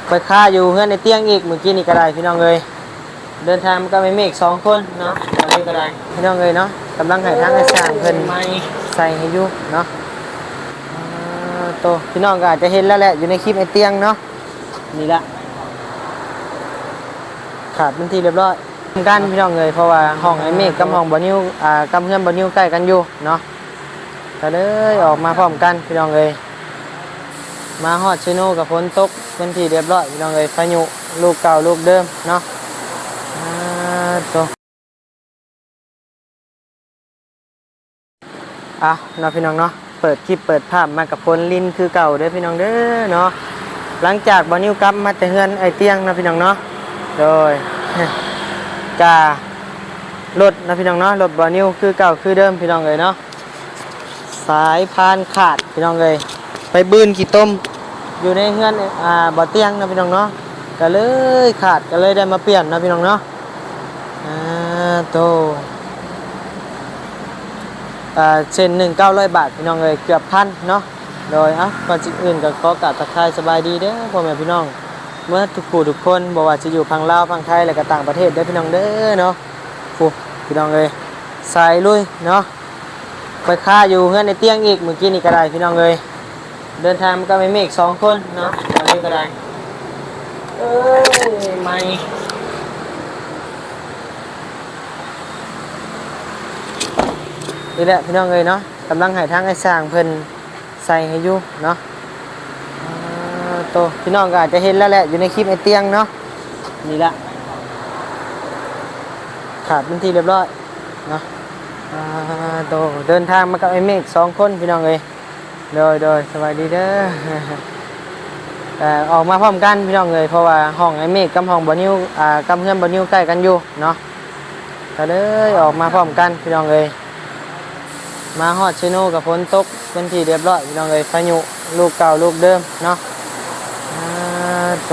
ໄປຄາຢູ່ເຮືອນໄອ້ຕຽງອີກມື້ກີ້ນີ້ກໍໄດ້ ພີ່ນ້ອງເອີຍ. ເດີນທາງມາກັບໄອ້ເມກສອງຄົນເນາະ ຕອນນີ້ກໍໄດ້ ພີ່ນ້ອງເອີຍເນາະ. ກຳລັງໃຫ້ທາງອ້າຍຊ່າງເພິ່ນໃສ່ໃຫ້ຢູ່ເນາະ. ອ່າ ໂຕ ພີ່ນ້ອງກໍອາດຈະເຫັນແລ້ວແຫຼະ ຢູ່ໃນຄລິບໄອ້ຕຽງເນາະ. ນີ້ລະ ຂາດເປັນທີ່ຮຽບຮ້ອຍ ກັນພີ່ນ້ອງເອີຍ ເພາະວ່າຫ້ອງອ້າຍເມກກັບຫ້ອງບ່າວນິວ ອ່າ ກັບເຮືອນບ່າວນິວໃກ້ກັນຢູ່ເນາະ ກໍເລີຍອອກມາພ້ອມກັນພີ່ນ້ອງເອີຍ. ມາຮອດເຊໂນກໍຝົນຕົກເປັນທີ່ຮຽບຮ້ອຍພີ່ນ້ອງເອີຍ ພາຍຸລູກເກົ່າລູກເດີມເນາະ. ອ່າ ໂຕ ອ່ະເນາະພີ່ນ້ອງເນາະ ເປີດຄລິບເປີດພາບມາກັບຝົນລິນຄືເກົ່າເດີພີ່ນ້ອງເດີເນາະ. ຫຼັງຈາກບ່າວນິວກັບມາແຕ່ເຮືອນໄອ້ຕຽງເນາະພີ່ນ້ອງເນາະ ໂດຍ ກະລົດເນາະພີ່ນ້ອງເນາະ ລົດບ່າວນິວຄືເກົ່າຄືເດີມພີ່ນ້ອງເອີຍເນາະ. ສາຍພານຂາດພີ່ນ້ອງເອີຍ ໄປບືນຂີ້ຕົມຢູ່ໃນເຮືອນ ອ່າ ບ່າວຕຽງເນາະພີ່ນ້ອງເນາະ ກໍເລີຍຂາດ ກໍເລີຍໄດ້ມາປ່ຽນເນາະພີ່ນ້ອງເນາະ. ອ່າ ໂຕ ອ່າ ເສັ້ນໜຶ່ງເກົ້າຮ້ອຍບາດພີ່ນ້ອງເອີຍ ເກືອບພັນເນາະ. ໂດຍ ເອົ້າ ກ່ອນອື່ນກໍຂໍກາບທັກທາຍສະບາຍດີເດີພໍ່ແມ່ພີ່ນ້ອງເໝິດທຸກຜູ້ທຸກຄົນ ບໍ່ວ່າຊິຢູ່ຝັ່ງລາວ ຝັ່ງໄທ ແລະກໍຕ່າງປະເທດເດີພີ່ນ້ອງເດີເນາະ. ໂອ້ ພີ່ນ້ອງເອີຍ ສາຍລຸຍເນາະ. ໄປຄາຢູ່ເຮືອນໄອ້ຕຽງອີກມື້ກີ້ນີ້ກໍໄດ້ ພີ່ນ້ອງເອີຍ. ເດີນທາງມາກັບໄອ້ເມກສອງຄົນເນາະ ຕອນນີ້ກໍໄດ້. ເອີຍ ໃໝ່ ນີ້ແຫຼະພີ່ນ້ອງເອີຍເນາະ ກຳລັງໃຫ້ທາງອ້າຍຊ່າງເພິ່ນໃສ່ໃຫ້ຢູ່ເນາະ. ອ່າ ໂຕ ພີ່ນ້ອງກໍອາດຈະເຫັນແລ້ວແຫຼະ ຢູ່ໃນຄລິບໄອ້ຕຽງເນາະ. ນີ້ລະ ຂາດເປັນທີ່ຮຽບຮ້ອຍເນາະ. ອ່າ ໂຕ ເດີນທາງມາກັບໄອ້ເມກສອງຄົນ ພີ່ນ້ອງເອີຍ. ໂດຍ ໂດຍ ສະບາຍດີເດີ. ເອີ ອອກມາພ້ອມກັນພີ່ນ້ອງເອີຍ ເພາະວ່າຫ້ອງໄອ້ເມກກັບຫ້ອງບ່າວນິວ ອ່າ ກັບເຮືອນບ່າວນິວໃກ້ກັນຢູ່ເນາະ ກໍເລີຍອອກມາພ້ອມກັນພີ່ນ້ອງເອີຍ. ມາຮອດເຊໂນກໍຝົນຕົກເປັນທີ່ຮຽບຮ້ອຍພີ່ນ້ອງເອີຍ ພາຍຸລູກເກົ່າລູກເດີມເນາະ. ອ່າ ໂຕ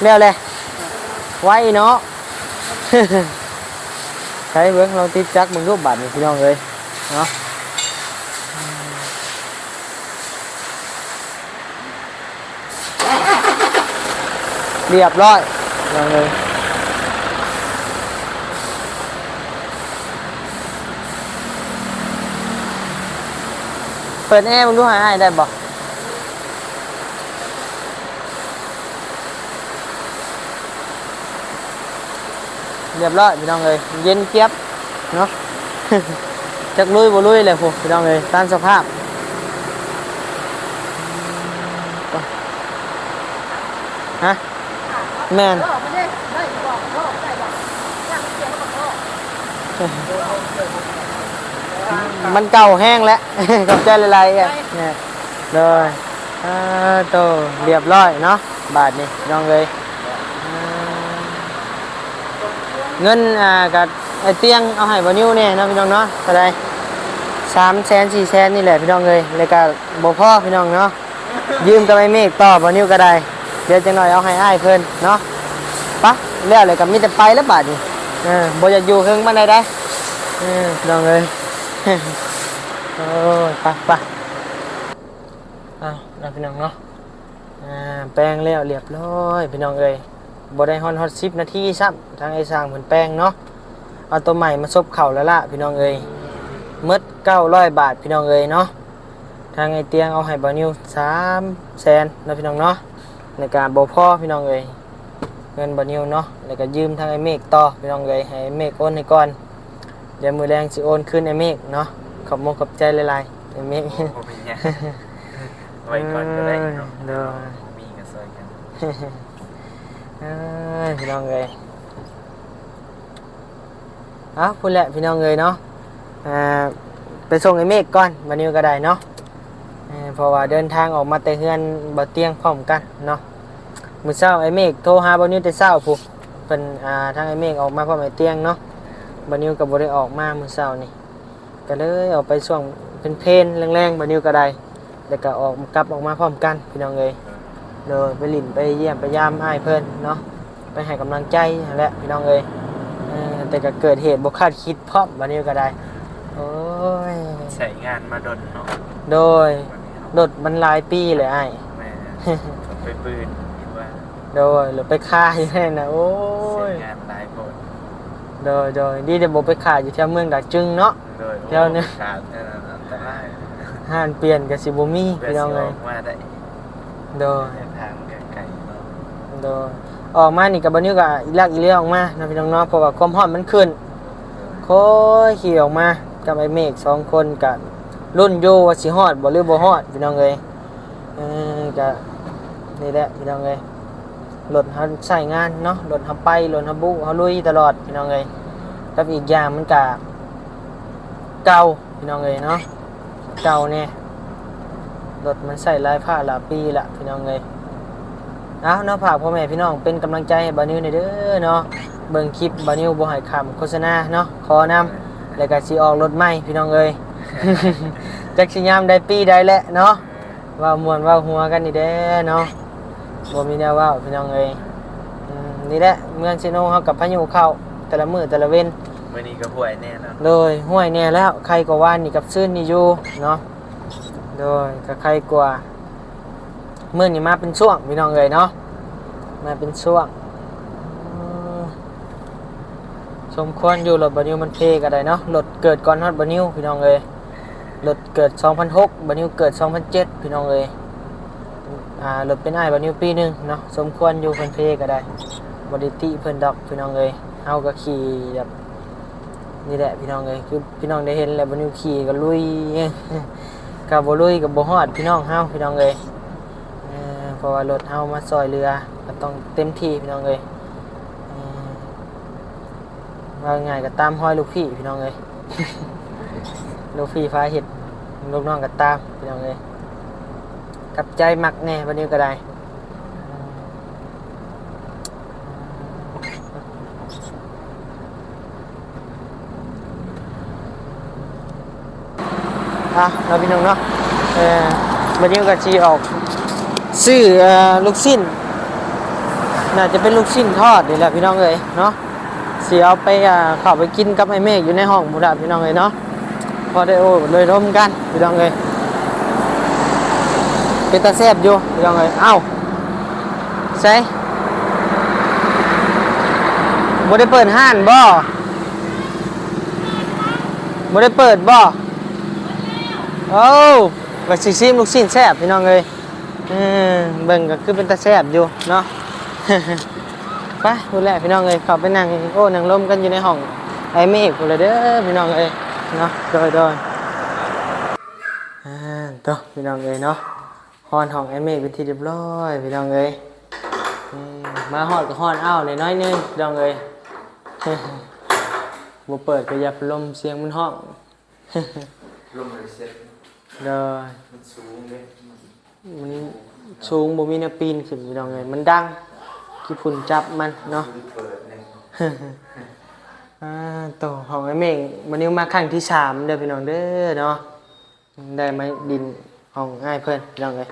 ແລ້ວແຫຼະ ໄວເນາະ. ໃສເບິ່ງ ລອງຕິດຈັກເບິ່ງດູບາດນີ້ ພີ່ນ້ອງເອີຍເນາະ. ຮຽບຮ້ອຍ ພີ່ນ້ອງເອີຍ. ເປີດແອເບິ່ງດູ ໃຫ້ອ້າຍໄດ້ບໍ່? ຮຽບຮ້ອຍພີ່ນ້ອງເອີຍ ເຢັນຈຽບເນາະ. ຈັກລຸຍບໍ່ລຸຍແຫຼະພຸ້ນພີ່ນ້ອງເອີຍ ຕາມສະພາບ. ຮະ? ແມ່ນ ມັນເກົ່າແຮງແຫຼະ. ຂອບໃຈຫຼາຍໆ ເອື້ອຍ. ໂດຍ ອ່າ ໂຕ ຮຽບຮ້ອຍເນາະ ບາດນີ້ພີ່ນ້ອງເອີຍ. ເງິນ ອ່າ ກະໄອ້ຕຽງເອົາໃຫ້ບ່າວນິວແດ່ເນາະພີ່ນ້ອງເນາະ. ເທົ່າໃດ? ສາມແສນ ສີ່ແສນນີ້ແຫຼະພີ່ນ້ອງເອີຍ ແລ້ວກະບໍ່ພໍພີ່ນ້ອງເນາະ. ຢືມກັບໄອ້ເມກຕໍ່ ບ່າວນິວກໍໄດ້ ດຽວຈັກໜ້ອຍເອົາໃຫ້ອ້າຍເພິ່ນເນາະ. ປະ ແລ້ວແຫຼະກໍມີແຕ່ໄປແລ້ວບາດນີ້. ເອີ ບໍ່ຢາກຢູ່ເທິງປານໃດໃດ. ເອີ ພີ່ນ້ອງເອີຍ ໂອ້ຍ ປະ ປະ. ເອົາລະພີ່ນ້ອງເນາະ ອ່າ ແປງແລ້ວຮຽບຮ້ອຍພີ່ນ້ອງເອີຍ. ບໍ່ໄດ້ຮອດ ຮອດສິບນາທີຊ້ຳ ທາງໄອ້ຊ່າງເພິ່ນແປງເນາະ. ເອົາໂຕໃໝ່ມາສົບເຂົ້າແລ້ວລະພີ່ນ້ອງເອີຍ. ໝົດເກົ້າຮ້ອຍບາດພີ່ນ້ອງເອີຍເນາະ. ທາງໄອ້ຕຽງເອົາໃຫ້ບ່າວນິວສາມແສນເນາະພີ່ນ້ອງເນາະ ແລ້ວກະບໍ່ພໍພີ່ນ້ອງເອີຍ ເງິນບ່າວນິວເນາະ. ແລ້ວກະຢືມທາງໄອ້ເມກຕໍ່ພີ່ນ້ອງເອີຍ ໃຫ້ໄອ້ເມກໂອນໃຫ້ກ່ອນ ດຽວມື້ແລງຊິໂອນຄືນໄອ້ເມກເນາະ. ຂອບມຸກຂອບໃຈຫຼາຍໆ ໄອ້ເມກ. ໂອ້ ບໍ່ເປັນຫຍັງ ໄວ້ກ່ອນກໍໄດ້ເນາະ. ໂດຍ ມີກໍຊ່ອຍກັນ. ເອີຍ ພີ່ນ້ອງເອີຍ ເອົ້າ ພຸ້ນແຫຼະພີ່ນ້ອງເອີຍເນາະ. ອ່າ ໄປສົ່ງໄອ້ເມກກ່ອນ ບ່າວນິວກໍໄດ້ເນາະ. ເອີ ເພາະວ່າເດີນທາງອອກມາແຕ່ເຮືອນບ່າວຕຽງພ້ອມກັນເນາະ. ມື້ເຊົ້າໄອ້ເມກໂທຫາບ່າວນິວແຕ່ເຊົ້າພຸ້ນ ເພິ່ນ ອ່າ ທາງໄອ້ເມກອອກມາພ້ອມໄອ້ຕຽງເນາະ. ບ່າວນິວກໍບໍ່ໄດ້ອອກມາມື້ເຊົ້ານີ້ ກໍເລີຍອອກໄປຊ່ວງເພນໆ ແລງໆ ບ່າວນິວກໍໄດ້ ແລ້ວກໍອອກ ກັບອອກມາພ້ອມກັນພີ່ນ້ອງເອີຍ. ໂດຍ ໄປຫຼິ້ນໄປຢ້ຽມໄປຢາມອ້າຍເພິ່ນເນາະ ໄປໃຫ້ກຳລັງໃຈຫັ້ນແຫຼະພີ່ນ້ອງເອີຍ. ເອີ ແຕ່ກໍເກີດເຫດບໍ່ຄາດຄິດພ້ອມ ບ່າວນິວກໍໄດ້. ໂອ້ຍ ໃຊ້ງານມາດົນເນາະ. ໂດຍ ລົດມັນຫຼາຍປີແລ້ວອ້າຍ. ແມ່ນ ໄປບືນຢູ່ວ່າ ໂດຍ ລົດໄປຄາຢູ່ນັ້ນນະ. ໂອ້ຍ ໃຊ້ງານຫຼາຍໂພດ. ໂດຍ ໂດຍ ດີແຕ່ບໍ່ໄປຂາຍຢູ່ແຖວເມືອງດາກຈຶງເນາະ. ໂດຍ ແຖວນີ້ ໂອ້ ໄປຂາຍແຖວນັ້ນອັນຕະລາຍ ຮ້ານປ່ຽນກໍຊິບໍ່ມີ ເພື່ອ ພີ່ນ້ອງເອີຍ ຊິອອກມາໄດ້. ໂດຍ ເດີນທາງໄກໆເນາະ. ໂດຍ ອອກມານີ້ກໍ ບ່າວນິວກໍອີລັກອີເລືອອອກມາເນາະ ພີ່ນ້ອງເນາະ ເພາະວ່າຄວາມຮ້ອນມັນຂຶ້ນ. ໂດຍ ໂອ້ຍ ຂີ່ອອກມາກັບອ້າຍເມກສອງຄົນ ກໍລຸ້ນຢູ່ວ່າຊິຮອດບໍ່ ຫຼືບໍ່ຮອດ ພີ່ນ້ອງເອີຍ. ເອີ ກໍນີ້ແຫຼະພີ່ນ້ອງເອີຍ ລົດເຮົາໃຊ້ງານເນາະ ລົດເຮົາໄປ ລົດເຮົາບຸ ເຮົາລຸຍຕະຫຼອດພີ່ນ້ອງເອີຍ. ກັບອີກຢ່າງມັນກະເກົ່າພີ່ນ້ອງເອີຍເນາະ ເກົ່າແດ່ ລົດມັນໃຊ້ຫຼາຍພາຫຼາຍປີລະພີ່ນ້ອງເອີຍ. ເອົາເນາະ ຝາກພໍ່ແມ່ພີ່ນ້ອງເປັນກຳລັງໃຈໃຫ້ບ່າວນິວແດ່ເດີເນາະ ເບິ່ງຄລິບບ່າວນິວບໍ່ໃຫ້ຂ້າມໂຄສະນາເນາະ ຂໍນຳ ແລ້ວກະຊິອອກລົດໃໝ່ພີ່ນ້ອງເອີຍ ຈັກຊິຍາມໃດປີໃດແຫຼະເນາະ. ເວົ້າມ່ວນເວົ້າຫົວກັນນີ້ແດ່ເນາະ ບໍ່ມີແນວເວົ້າພີ່ນ້ອງເອີຍ. ອືມ ນີ້ແຫຼະ ເມືອງເຊໂນເຮົາກັບພາຍຸເຂົ້າແຕ່ລະມື້ແຕ່ລະເວັນ. ມື້ນີ້ກໍຫ້ວຍແດ່ແລ້ວ. ໂດຍ ຫ້ວຍແດ່ແລ້ວ ໄຄກວ່າວານນີ້ກັບຊືນນີ້ຢູ່ເນາະ. ໂດຍ ກໍໄຄກວ່າ ມື້ນີ້ມາເປັນຊ່ວງພີ່ນ້ອງເອີຍເນາະ ມາເປັນຊ່ວງ. ເອີ ສົມຄວນຢູ່ ລົດບ່າວນິວມັນເພກໍໄດ້ເນາະ ລົດເກີດກ່ອນຮອດບ່າວນິວພີ່ນ້ອງເອີຍ. ລົດເກີດສອງພັນຫົກ ບ່າວນິວເກີດສອງພັນເຈັດ ພີ່ນ້ອງເອີຍ. ອ່າ ລົດເປັນອ້າຍບ່າວນິວປີໜຶ່ງເນາະ ສົມຄວນຢູ່ ເພິ່ນເພກໍໄດ້ ບໍ່ໄດ້ຕິເພິ່ນດອກພີ່ນ້ອງເອີຍ. ເຮົາກໍຂີ່ແບບນີ້ແຫຼະພີ່ນ້ອງເອີຍ ຄືພີ່ນ້ອງໄດ້ເຫັນແລ້ວ ບ່າວນິວຂີ່ກໍລຸຍ ຖ້າບໍ່ລຸຍກໍບໍ່ຮອດພີ່ນ້ອງເຮົາ ພີ່ນ້ອງເອີຍ. ເອີ ເພາະວ່າລົດເຮົາມາຊ່ອຍເຫຼືອ ກໍຕ້ອງເຕັມທີ່ພີ່ນ້ອງເອີຍ. ເອີ ວ່າງ່າຍກໍຕາມຮອຍລູກພີ່ພີ່ນ້ອງເອີຍ ລູກພີ່ພາເຮັດ ລູກນ້ອງກໍຕາມພີ່ນ້ອງເອີຍ. ກັບໃຈມັກແດ່ ບ່າວນິວກໍໄດ້. ອ່ະ ເນາະ ພີ່ນ້ອງເນາະ ເອີ ບ່າວນິວກໍຊິອອກຊື້ ເອີ ລູກຊີ້ນ ໜ້າຈະເປັນລູກຊີ້ນທອດນີ້ແຫຼະພີ່ນ້ອງເອີຍເນາະ. ຊິເອົາໄປ ອ່າ ເຂົ້າໄປກິນກັບອ້າຍເມກຢູ່ໃນຫ້ອງພຸ້ນລະພີ່ນ້ອງເອີຍເນາະ ພໍໄດ້ໂອ້ໄດ້ລົມກັນພີ່ນ້ອງເອີຍ. ເປັນຕາແຊບຢູ່ພີ່ນ້ອງເອີຍ. ເອົ້າ ໃສ ບໍ່ໄດ້ເປີດຮ້ານບໍ່? ບໍ່ໄດ້ເປີດບໍ່? ໂອ້ ວ່າຊິຊີມລູກຊີ້ນແຊບພີ່ນ້ອງເອີຍ. ເອີ ເບິ່ງກໍຄືເປັນຕາແຊບຢູ່ເນາະ. ໄປພຸ້ນແຫຼະພີ່ນ້ອງເອີຍ ເຂົ້າໄປນັ່ງໂອ້ນັ່ງລົມກັນຢູ່ໃນຫ້ອງອ້າຍເມກພຸ້ນລະເດີພີ່ນ້ອງເອີຍເນາະ. ໂດຍ ໂດຍ ອ່າ ໂຕ ພີ່ນ້ອງເອີຍເນາະ ຮອດຫ້ອງອ້າຍເມກເປັນທີ່ຮຽບຮ້ອຍພີ່ນ້ອງເອີຍ. ເອີ ມາຮອດກໍຮ້ອນອ້າວແດ່ໜ້ອຍໜຶ່ງພີ່ນ້ອງເອີຍ. ບໍ່ເປີດກໍຢ່າພັດລົມ ສຽງມັນຮ້ອງ. ລົມບໍ່ໄດ້ເຊັດ. ໂດຍ ມັນສູງເດ້ ມັນ ມັນສູງ ບໍ່ມີແນວປີນຂຶ້ນພີ່ນ້ອງເອີຍ ມັນດັງ ຂີ້ຝຸ່ນຈັບມັນເນາະ. ເປີດແນ່. ອ່າ ໂຕ ຫ້ອງອ້າຍເມກ ມື້ນີ້ມາຄັ້ງທີສາມເດີພີ່ນ້ອງເດີເນາະ ໄດ້ມາດິນຫ້ອງອ້າຍເພິ່ນພີ່ນ້ອງເອີຍ.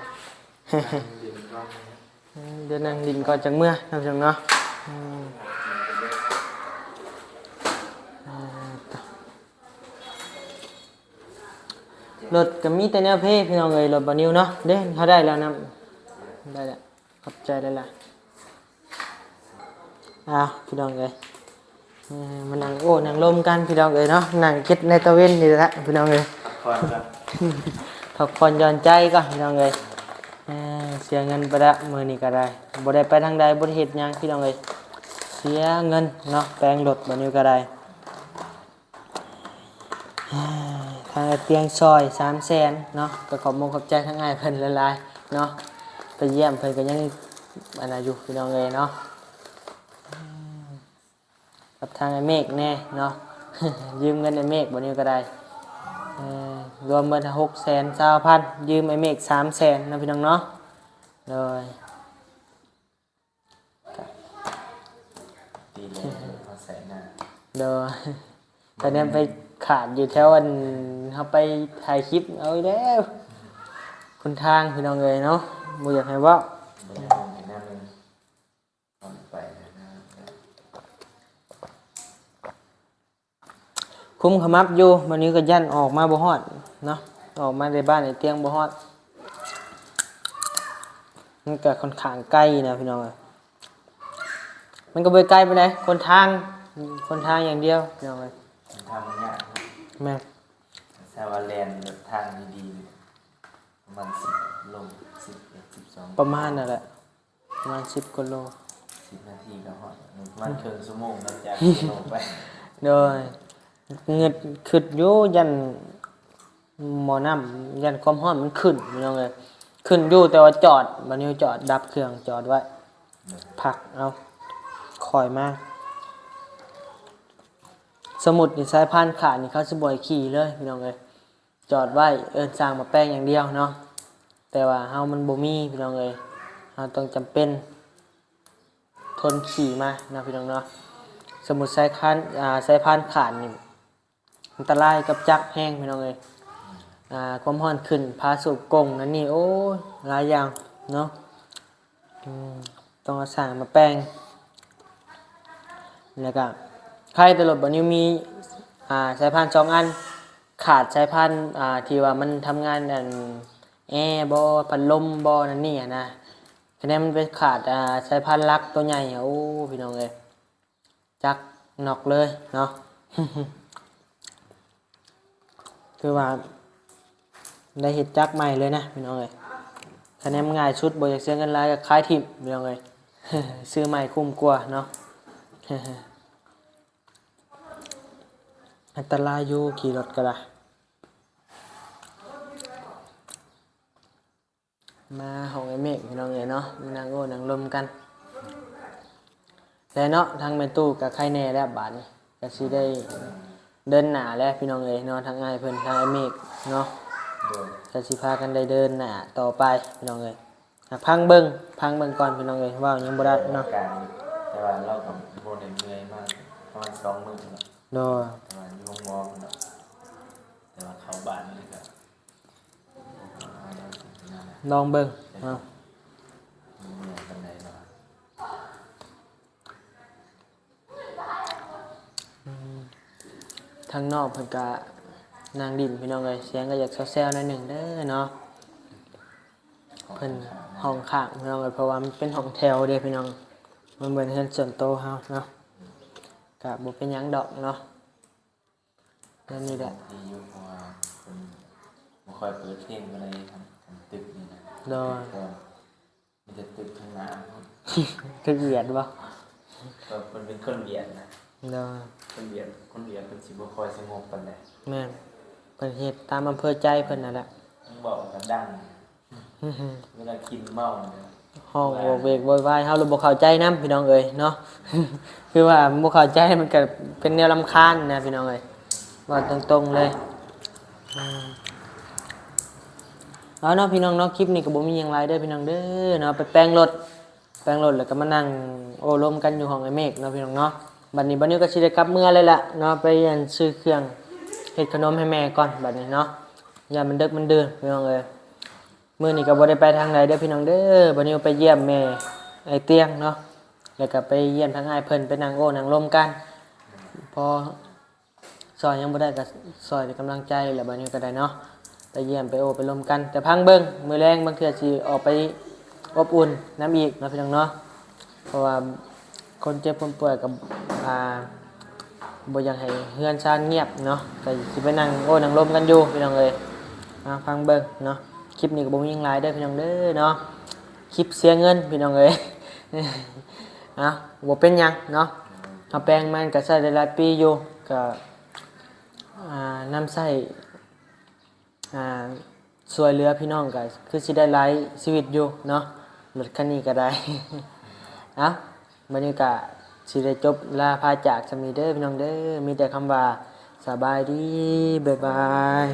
ເອີ ດຽວນັ່ງດິນກ່ອນຈັ່ງເມືອເນາະ ພີ່ນ້ອງເນາະ. ອືມ ອ່າ ໂຕ ລົດກໍມີແຕ່ແນວເພພີ່ນ້ອງເອີຍ ລົດບ່າວນິວເນາະ. ເດ້ ເຮົາໄດ້ແລ້ວນຳ ໄດ້ແລ້ວ ຂອບໃຈຫຼາຍໆ. ອ້າວ ພີ່ນ້ອງເອີຍ ເອີ ມານັ່ງໂອ້ນັ່ງລົມກັນພີ່ນ້ອງເອີຍເນາະ ນັ່ງເກັດໃນຕາເວັນນີ້ແຫຼະພີ່ນ້ອງເອີຍ ພັກຜ່ອນກ່ອນ ພັກຜ່ອນຢ່ອນໃຈກ່ອນພີ່ນ້ອງເອີຍ. ເອີ ເສຍເງິນໄປລະ ມື້ນີ້ກໍໄດ້ ບໍ່ໄດ້ໄປທາງໃດ ບໍ່ໄດ້ເຮັດຫຍັງພີ່ນ້ອງເອີຍ ເສຍເງິນເນາະ ແປງລົດບາດນີ້ກໍໄດ້. ທາງອ້າຍຕຽງຊ່ອຍສາມແສນເນາະ ກໍຂອບມຸກຂອບໃຈທາງອ້າຍເພິ່ນຫຼາຍໆເນາະ ໄປຢ້ຽມເພິ່ນກໍຍັງອັນນັ້ນຢູ່ພີ່ນ້ອງເອີຍເນາະ. ກັບທາງອ້າຍເມກແດ່ເນາະ ຢືມເງິນອ້າຍເມກບາດນີ້ກໍໄດ້ ເອີ ລວມເບິດຫົກແສນຊາວພັນ ຢືມອ້າຍເມກສາມແສນເນາະ ພີ່ນ້ອງເນາະ. ໂດຍ ດີແລ້ວ ເຮົາໃຊ້ງານ ໂດຍ ຄະແນນໄປຂາດຢູ່ແຖວອັນ ເຮົາໄປຖ່າຍຄລິບ ເອົາອີກແລ້ວ ຫົນທາງ ພີ່ນ້ອງເອີຍເນາະ ບໍ່ຢາກໃຫ້ເວົ້າ ຄຸມຂະໝັບຢູ່ ບາດນີ້ກໍຢ້ານອອກມາບໍ່ຮອດເນາະ ອອກມາແຕ່ບ້ານໄອ້ຕຽງບໍ່ຮອດ ມັນກໍຂ້ອນຂ້າງໄກນະ ພີ່ນ້ອງເອີຍ ມັນກໍບໍ່ໄກປານໃດ ຄົນທາງ ຄົນທາງຢ່າງດຽວ ພີ່ນ້ອງເອີຍ ທາງມັນຍາກ ແມ່ນ ຖ້າວ່າແລ່ນແບບທາງດີໆ ປະມານສິບໂລ ສິບເອັດ ສິບສອງ ປະມານນັ້ນແຫຼະ ປະມານສິບກວ່າໂລ ສິບນາທີກໍຮອດ ປະມານເຄິ່ງຊົ່ວໂມງເນາະ ຈາກໂລໄປ ໂດຍ ງຶດ ຄິດຢູ່ຢ້ານໝໍ້ນ້ຳ ຢ້ານຄວາມຮ້ອນມັນຂຶ້ນ ພີ່ນ້ອງເອີຍ ຂຶ້ນຢູ່ ແຕ່ວ່າຈອດ ບາດນີ້ຈອດ ດັບເຄື່ອງ ຈອດໄວ້ ພັກເອົາ ຄ່ອຍມາ ສະໝຸດນີ້ ສາຍພານຂາດນີ້ ເຂົາຊິບໍ່ໃຫ້ຂີ່ເລີຍ ພີ່ນ້ອງເອີຍ ຈອດໄວ້ ເອີ້ນຊ່າງມາແປງຢ່າງດຽວເນາະ ແຕ່ວ່າເຮົາມັນບໍ່ມີ ພີ່ນ້ອງເອີຍ ເຮົາຕ້ອງຈຳເປັນທົນຂີ່ມາເນາະ ພີ່ນ້ອງເນາະ ສະໝຸດສາຍຄານ ອາ ສາຍພານຂາດນີ້ ອັນຕະລາຍກັບຈັກແຮງ ພີ່ນ້ອງເອີຍ ອາ ຄວາມຮ້ອນຂຶ້ນ ພາສູບກົງນັ້ນນີ້ ໂອ້ຍ ຫຼາຍຢ່າງເນາະ ອືມ ຕ້ອງເອົາຊ່າງມາແປງ ແລ້ວກະໄຄແຕ່ລົດບາດນີ້ມີ ອາ ສາຍພານສອງອັນ ຂາດສາຍພານ ອາ ທີ່ວ່າມັນທຳງານ ອັນ ແອບໍ ພັດລົມບໍ ນັ້ນນີ້ຫັ້ນນະ ຄະແນນມັນໄປຂາດ ອາ ສາຍພານຫຼັກໂຕໃຫຍ່ ໂອ້ ພີ່ນ້ອງເອີຍ ຈັກນັອກເລີຍເນາະ ຄືວ່າໄດ້ເຮັດຈັກໃໝ່ເລີຍນະ ພີ່ນ້ອງເອີຍ ຄະແນນມັນງ່າຍສຸດ ບໍ່ຢາກເສຍເງິນຫຼາຍກໍຂາຍຖິ້ມ ພີ່ນ້ອງເອີຍ ຊື້ໃໝ່ຄຸ້ມກວ່າເນາະ ອັນຕະລາຍຢູ່ ຂີ່ລົດກໍໄດ້. ມາຫ້ອງອ້າຍເມກ ພີ່ນ້ອງເອີຍເນາະ ມານັ່ງໂອ້ນັ່ງລົມກັນ ແລະເນາະ ທາງແມ່ຕູ້ກໍໄຄແດ່ແລ້ວ ບາດນີ້ກໍຊິໄດ້ເດີນໜ້າແລ້ວ ພີ່ນ້ອງເອີຍເນາະ ທັງອ້າຍເພິ່ນ ທັງອ້າຍເມກເນາະ ໂດຍ ກໍຊິພາກັນໄດ້ເດີນໜ້າຕໍ່ໄປ ພີ່ນ້ອງເອີຍ ອາ ຟັງເບິ່ງ ຟັງເບິ່ງກ່ອນ ພີ່ນ້ອງເອີຍ ເວົ້າຫຍັງບໍ່ໄດ້ເນາະ ແຕ່ວ່າລາວກໍບໍ່ໄດ້ເມື່ອຍມາປະມານສອງມື້ແລ້ວ ໂດຍ ແຕ່ວ່າຢູ່ໂຮງໝໍພຸ້ນແຫຼະ ແຕ່ວ່າເຂົ້າບ້ານນີ້ກໍ ລອງເບິ່ງເນາະ ທາງນອກເພິ່ນກະນັ່ງຫຼິ້ນ ພີ່ນ້ອງເອີຍ ສຽງກໍຢາກແຊວໆໜ້ອຍໜຶ່ງເດີເນາະ ເພິ່ນຫ້ອງຂ້າງ ພີ່ນ້ອງເອີຍ ເພາະວ່າມັນເປັນຫ້ອງແຖວເດ້ ພີ່ນ້ອງ ມັນບໍ່ແມ່ນເຮືອນສ່ວນໂຕເຮົາເນາະ ກະບໍ່ເປັນຫຍັງດອກເນາະ. ແນວນີ້ແຫຼະ ທີ່ຢູ່ ເພາະວ່າເພິ່ນບໍ່ຄ່ອຍເປີດເພງປານໃດ ຄັນ ຄັນຕຶກນີ້ນະ ໂດຍ ແຕ່ກ່ອນມີແຕ່ຕຶກທາງໜ້າພຸ້ນ ຕຶກຫວຽດບໍ່? ກໍເພິ່ນເປັນຄົນຫວຽດນະ ໂດຍ ຄົນຫວຽດ ຄົນຫວຽດເພິ່ນຊິບໍ່ຄ່ອຍສະຫງົບປານໃດ ແມ່ນ ເພິ່ນເຮັດຕາມອຳເພີໃຈເພິ່ນນັ້ນແຫຼະ ເວົ້າກໍດັງ ເວລາກິນເມົານີ້ ຮ້ອງໂຫວກເວກໂວຍວາຍ ເຮົາລະບໍ່ເຂົ້າໃຈນຳ ພີ່ນ້ອງເອີຍເນາະ ຄືວ່າບໍ່ເຂົ້າໃຈ ມັນກະເປັນແນວລຳຄານນະ ພີ່ນ້ອງເອີຍ ເວົ້າຕົງໆເລີຍ ອືມ ເອົາເນາະ ພີ່ນ້ອງເນາະ ຄລິບນີ້ກໍບໍ່ມີຫຍັງຫຼາຍເດີ ພີ່ນ້ອງເດີເນາະ ໄປແປງລົດ ແປງລົດ ແລ້ວກໍມານັ່ງໂອ້ລົມກັນຢູ່ຫ້ອງອ້າຍເມກເນາະ ພີ່ນ້ອງເນາະ ບັດນີ້ບ່າວນິວກໍຊິໄດ້ກັບເມືອເລີຍລະເນາະ ໄປອັນຊື້ເຄື່ອງເຮັດຂະໜົມໃຫ້ແມ່ກ່ອນ ບັດນີ້ເນາະ ຢ້ານມັນເດິກມັນດື່ນ ພີ່ນ້ອງເອີຍ ມື້ນີ້ກໍບໍ່ໄດ້ໄປທາງໃດເດີພີ່ນ້ອງເດີ ບ່າວນິວໄປຢ້ຽມແມ່ອ້າຍຕຽງເນາະ ແລ້ວກໍໄປຢ້ຽມທາງອ້າຍເພິ່ນ ໄປນັ່ງໂອ້ນັ່ງລົມກັນ ພໍຊ່ອຍຫຍັງບໍ່ໄດ້ກໍຊ່ອຍເປັນກຳລັງໃຈແຫຼະ ບ່າວນິວກໍໄດ້ເນາະ ໄປຢ້ຽມໄປໂອ້ໄປລົມກັນ ແຕ່ພັງເບິ່ງ ມື້ແລງບາງເທື່ອຊິອອກໄປອົບອຸ່ນນຳອີກເນາະ ພີ່ນ້ອງເນາະ ເພາະວ່າຄົນເຈັບຄົນປ່ວຍກໍ ອ່າ ບໍ່ຢາກໃຫ້ເຮືອນຊານງຽບເນາະ ກໍຊິໄປນັ່ງໂອ້ນັ່ງລົມກັນຢູ່ພີ່ນ້ອງເອີຍ ເອົາ ຟັງເບິ່ງເນາະ ຄລິບນີ້ກໍບໍ່ມີຫຍັງຫຼາຍເດີພີ່ນ້ອງເດີເນາະ ຄລິບເສຍເງິນພີ່ນ້ອງເອີຍ ເອົາ ບໍ່ເປັນຫຍັງເນາະ ເຮົາແປງມັນກໍໃຊ້ໄດ້ຫຼາຍປີຢູ່ ກໍ ອ່າ ນຳໃຊ້ ອ່າ ຊ່ວຍເຫຼືອພີ່ນ້ອງກໍຄືຊິໄດ້ຫຼາຍຊີວິດຢູ່ເນາະ ລົດຄັນນີ້ກໍໄດ້ ເອົ້າ ມື້ນີ້ກໍຊິໄດ້ຈົບລາພາຈາກສ່ຳນີ້ເດີພີ່ນ້ອງເດີ ມີແຕ່ຄຳວ່າ ສະບາຍດີ ບາຍບາຍ.